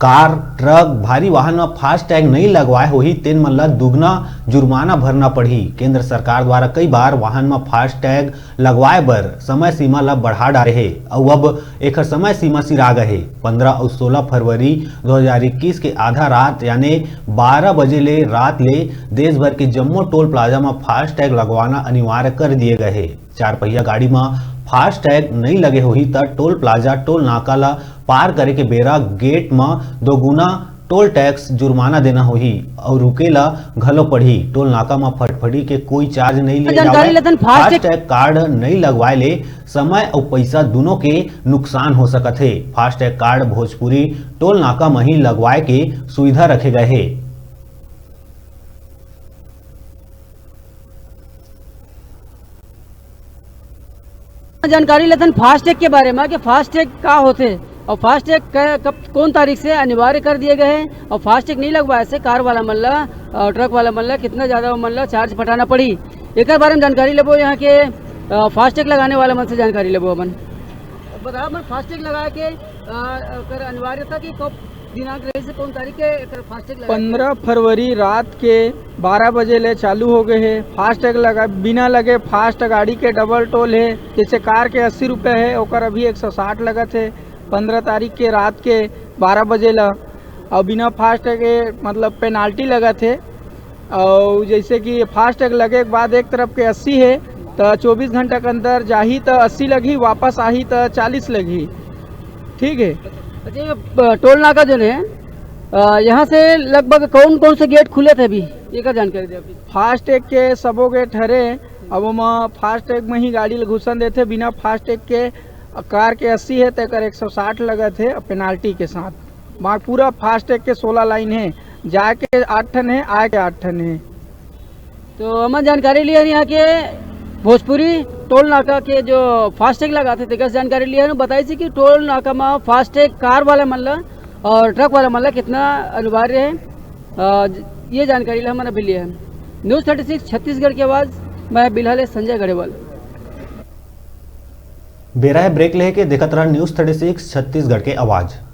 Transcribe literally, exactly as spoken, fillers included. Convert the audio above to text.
Car, truck, भारी वाहन म फास्टैग नइ लगवाए होही, तेन मन ल दुगना जुर्माना भरना पड़ही। केंद्र सरकार द्वारा कई बार वाहन म फास्टैग लगवाए बर समय सीमा ल बढ़ा डारे हे, अउ अब एखर समय सीमा सिरा गे हे। पंद्रह अउ सोलह फरवरी दो हज़ार इक्कीस के आधा रात, यानी बारह बजे ले रात ले देश भर के जम्मो टोल प्लाजा म फास्टैग लगवाना अनिवार्य कर दिए गए हे। चार पहिया गाड़ी म फास्टैग नइ लगे होही, त टोल प्लाजा, टोल नाका ल पार करे के बेरा गेट म दोगुना टोल टैक्स जुर्माना देना होही अउ रुके ला घलो पड़ही। टोल नाका म फटफटी के कोई चार्ज नइ लिए जानकारी जावय। लेथन फास्टैग फास्टैग कार्ड नइ लगवाए ले समय अउ पइसा दुनों के नुकसान हो सकत हे। फास्टैग कार्ड भोजपुरी टोल नाका म ही लगवाए के सुविधा रखे गए हे। जानकारी लेथन फास्टैग के बारे में कि फास्टैग का होथे और फास्टैग क-, कब, कौन तारीख से अनिवार्य कर दिए गए हैं और फास्टैग नहीं लगवाए से कार वाला मन ला और ट्रक वाला मन ला कितना ज़्यादा मन ला चार्ज पटाना पड़ी, एकर बारे में जानकारी लेबो। यहाँ के, अ, फास्टैग लगाने वाला मन से जानकारी लेबो अपन। बता, मन फास्टैग लगा के, अ, एकर अनिवार्यता की कब दिनांक रहे से कौन तारीख के एकर फास्टैग लगा के? पंद्रह फरवरी रात के बारह बजे ले चालू हो गए हे। फास्टैग लगा, बिना लगे फास्ट गाड़ी के डबल टोल हे। जैसे कार के अस्सी रुपये हे, ओकर अभी एक सौ साठ लगत हे। पंद्रह तारीख के रात के बारह बजे ला, और बिना फास्टैग के मतलब पेनाल्टी लगत हे। और जैसे कि फास्टैग लगे के बाद एक तरफ के अस्सी हे, तो चौबीस घंटा के अंदर जाही तो अस्सी लगही, वापस आही तो चालीस लगही। ठीक है। अच्छा, ये, अ, टोल नाका जो है, अ, यहाँ से लगभग कौन कौन से गेट खुले थे अभी, एकर जानकारी दे अभी। फास्टैग के सबो गेट हरे। अब ओमा फास्टैग में ही गाड़ी ल घुसन देथे, बिना फास्टैग के कार के अस्सी हे, तेकर एक सौ साठ लगत हे, पेनाल्टी के साथ। बाकी पूरा फास्टैग के सोलह लाइन हे, जाए के आठ ठन हे, आए के आठ ठन हे। तो हमन जानकारी लिए हन यहाँ के भोजपुरी टोल नाका के जो फास्टैग लगाथे, तेकर से जानकारी लिए हन। बताइस कि टोल नाका में फास्टैग कार वाला मन ला और ट्रक वाला मन ला कितना अनिवार्य है, अ, ये जानकारी ला हमन अभी लिए हन। न्यूज़ थर्टी सिक्स छत्तीसगढ़ की आवाज़, मैं बिल्हा ले संजय गरेवाल। बेरा हे ब्रेक लेके, देखत रहा न्यूज़ थर्टी सिक्स छत्तीसगढ़ के आवाज़।